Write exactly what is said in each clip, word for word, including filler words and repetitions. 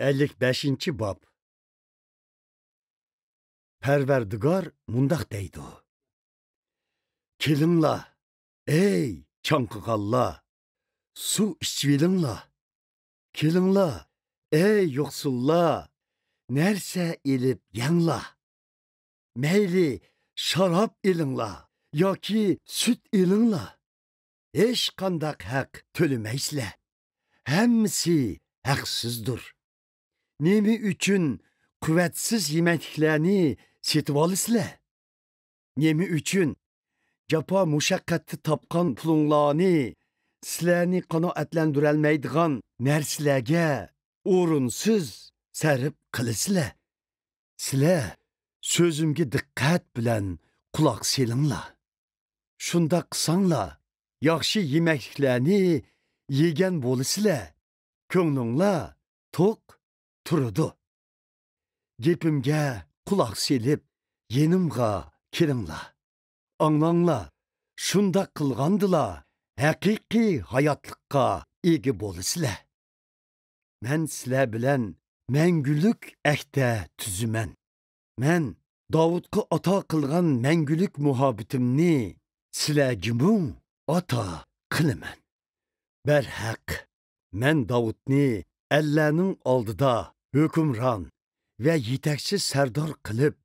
ئەللىك بەشىنچى باب. پەرۋەردىگار مۇنداق دەيدۇ: كېلىڭلار، ئەي چاڭقىغانلار، سۇ ئىچىۋېلىڭلار. كېلىڭلار، ئەي يوقسۇللار، نەرسە ئېلىپ يەڭلار. مەيلى شاراب ئېلىڭلار ياكى سۈت ئېلىڭلار، ھېچقانداق ھەق تۆلىمەيسىلەر. ھەممىسى ھەقسىزدۇر. نېمە ئۈچۈن قۇۋۋەتسىز يېمەكلىكلەرنى سېتىۋالىسىلەر؟ نېمە ئۈچۈن جاپا مۇشەققەتتە تاپقان پۇلۇڭلارنى سىلەرنى قانائەتلەندۈرەلمەيدىغان نەرسىلەرگە ئورۇنسىز سەرپ قىلىسىلەر؟ سىلەر سۆزۈمگە دىققەت بىلەن قۇلاق سېلىڭلار. شۇنداق قىلساڭلار، ياخشى يېمەكلىكلەرنى يېگەن بولىسىلەر، كۆڭلۈڭلار توق تۇرىدۇ. گېپىمگە قۇلاق سېلىپ، يېنىمغا كېلىڭلار. ئاڭلاڭلار، شۇنداق قىلغاندىلا، ھەقىقىي ھاياتلىققا ئىگە بولىسىلەر. مەن سىلەر بىلەن مەڭگۈلۈك ئەھدە تۈزىمەن. مەن داۋۇتقا ئاتا قىلغان مەڭگۈلۈك مۇھەببىتىمنى سىلەرگىمۇ ئاتا قىلىمەن. بەرھەق، مەن داۋۇتنى ئەللەرنىڭ ئالدىدا ھۆكۈمران ۋە يېتەكچى سەردار قىلىپ،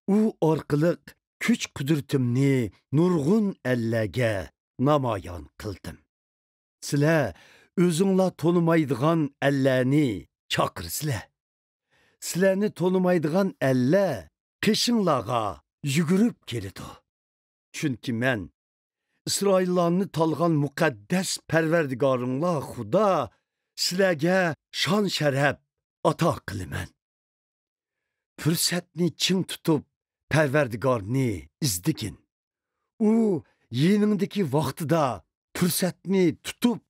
ئۇ ئارقىلىق كۈچ-قۇدرىتىمنى نۇرغۇن ئەللەرگە نامايان قىلدىم. سىلەر ئۆزۈڭلار تونۇمايدىغان ئەللەرنى چاقىرىسىلەر. سىلەرنى تونۇمايدىغان ئەللەر قېشىڭلارغا يۈگۈرۈپ كېلىدۇ. چۈنكى مەن ئىسرائىللارنى تالغان مۇقەددەس پەرۋەردىگارىڭلار خۇدا سىلەرگە شان-شەرەپ ئاتا قىلىمەن. پۇرسەتنى چىڭ تۇتۇپ، پەرۋەردىگارنى ئىزدىگىن. ئۇ يېنىڭدىكى ۋاقتىدا پۇرسەتنى تۇتۇپ،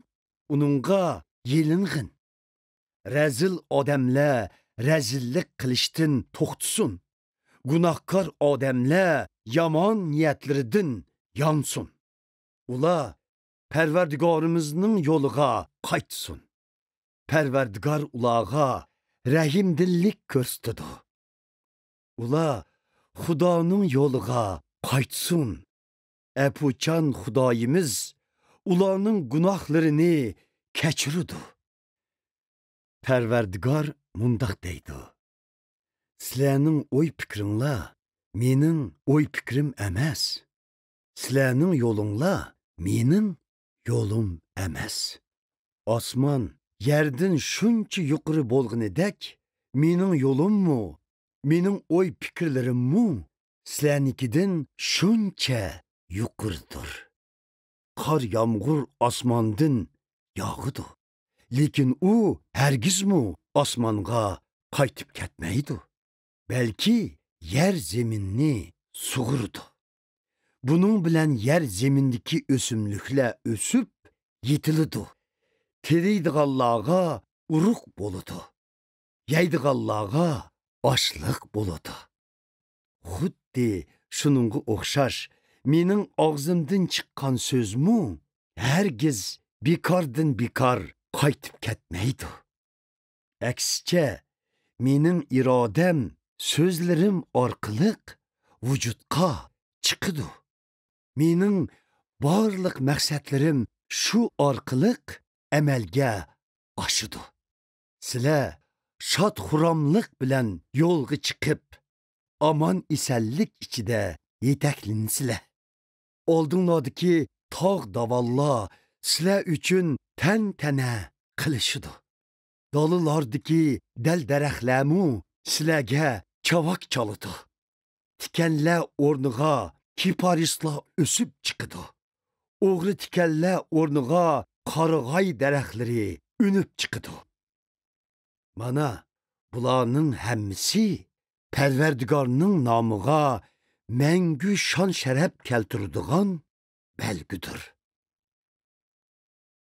ئۇنىڭغا يېلىنغىن. رەزىل ئادەملەر رەزىللىك قىلىشتىن توختىسۇن. گۇناھكار ئادەملەر يامان نىيەتلىرىدىن يانسۇن. ئۇلار پەرۋەردىگارىمىزنىڭ يولىغا قايتسۇن. پەرۋەردىگار ئۇلارغا رەھىمدىللىك كۆرسىتىدۇ. ئۇلار خۇدانىڭ يولىغا قايتسۇن. ئەپۇچان خۇدايىمىز ئۇلارنىڭ گۇناھلىرىنى كەچۈرىدۇ. پەرۋەردىگار مۇنداق دەيدۇ: سىلەرنىڭ ئوي-پىكرىڭلار مېنىڭ ئوي-پىكرىم ئەمەس. سىلەرنىڭ يولۇڭلار مېنىڭ يولۇم ئەمەس. ئاسمان يەردىن شۇنچە يۇقىرى بولغىنىدەك، مېنىڭ يولۇممۇ، مېنىڭ ئوي-پىكىرلىرىممۇ سىلەرنىڭكىدىن شۇنچە يۇقىرىدۇر. قار يامغۇر ئاسماندىن ياغىدۇ، لېكىن ئۇ ھەرگىزمۇ ئاسمانغا قايتىپ كەتمەيدۇ، بەلكى يەر زېمىننى سۇغۇرىدۇ. بۇنىڭ بىلەن يەر زېمىندىكى ئۆسۈملۈكلەر ئۆسۈپ يېتىلىدۇ، تېرىيدىغانلارغا ئۇرۇق بولىدۇ، يەيدىغانلارغا ئاشلىق بولىدۇ. خۇددى شۇنىڭغا ئوخشاش، مېنىڭ ئاغزىمدىن چىققان سۆزمۇ ھەرگىز بىكاردىن بىكار قايتىپ كەتمەيدۇ. ئەكسىچە، مېنىڭ ئىرادەم سۆزلىرىم ئارقىلىق ۋۇجۇدقا چىقىدۇ. مېنىڭ بارلىق مەقسەتلىرىم شۇ ئارقىلىق ئەمەلگە ئاشىدۇ. سىلەر شاد-خۇراملىق بىلەن يولغا چىقىپ، ئامان-ئېسەنلىك ئىچىدە يېتەكلىنىسىلەر. ئالدىڭلاردىكى تاغ-داۋانلار سىلەر ئۈچۈن تەنتەنە قىلىشىدۇ. دالىلاردىكى دەل-دەرەخلەرمۇ سىلەرگە چاۋاك چالىدۇ. تىكەنلەر ئورنىغا كىپارىسلار ئۆسۈپ چىقىدۇ. ئوغرى تىكەنلەر ئورنىغا قارىغاي دەرەخلىرى ئۈنۈپ چىقىدۇ. مانا، بۇلارنىڭ ھەممىسى پەرۋەردىگارنىڭ نامىغا مەڭگۈ شان-شەرەپ كەلتۈرىدىغان بەلگىدۇر.